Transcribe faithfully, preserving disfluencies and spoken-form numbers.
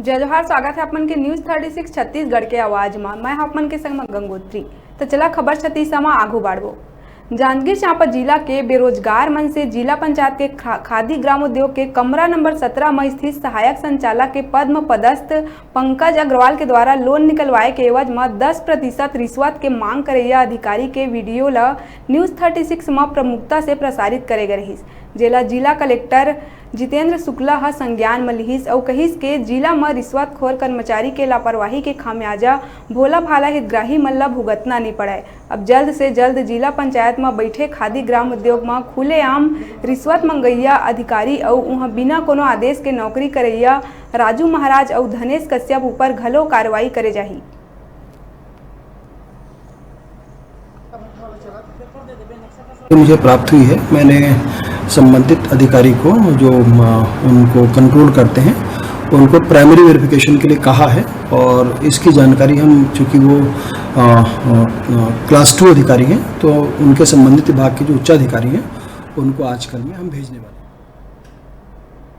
जय जोहार, स्वागत है आप मन के News thirty six छत्तीसगढ़ के आवाज मा। मैं हूं आप मन के संग मा गंगोत्री। तो चला खबर छत्तीस मा आगू बढ़बो। जांजगीर चांपा जिला के बेरोजगार मन से जिला पंचायत के खा-, खादी ग्राम उद्योग के कमरा नंबर सत्रह में स्थित सहायक संचालक के पद्म पदस्थ पंकज अग्रवाल के द्वारा लोन निकलवाए के एवज म दस प्रतिशत रिश्वत के मांग करैया अधिकारी के वीडियो ल News thirty six म प्रमुखता से प्रसारित करे गे रहिस, जेला जिला कलेक्टर जितेंद्र शुक्ला ह संज्ञान म लिहिस अउ कहिस के जिला म रिश्वतखोर कर्मचारी के लापरवाही के खामियाजा भोला भाला हितग्राही मन ल भुगतना नइ पड़य। अब जल्द से जल्द जिला पंचायत म बइठे खादी ग्राम उद्योग म खुलेआम रिश्वत मंगइया अधिकारी अउ उहां बिना कोनो आदेश के नौकरी करइया राजू महाराज अउ धनेश कश्यप ऊपर घलो कार्रवाई करे जाही। मुझे प्राप्त हुई है, मैंने संबंधित अधिकारी को, जो, अ, उनको कंट्रोल करते हैं, उनको प्राइमरी वेरिफिकेशन के लिए कहा है और इसकी जानकारी हम, चूँकि वो, अ, अ, अ, क्लास टू अधिकारी हैं, तो उनके संबंधित विभाग के जो उच्चाधिकारी हैं, उनको आज कल में हम भेजने वाले हैं।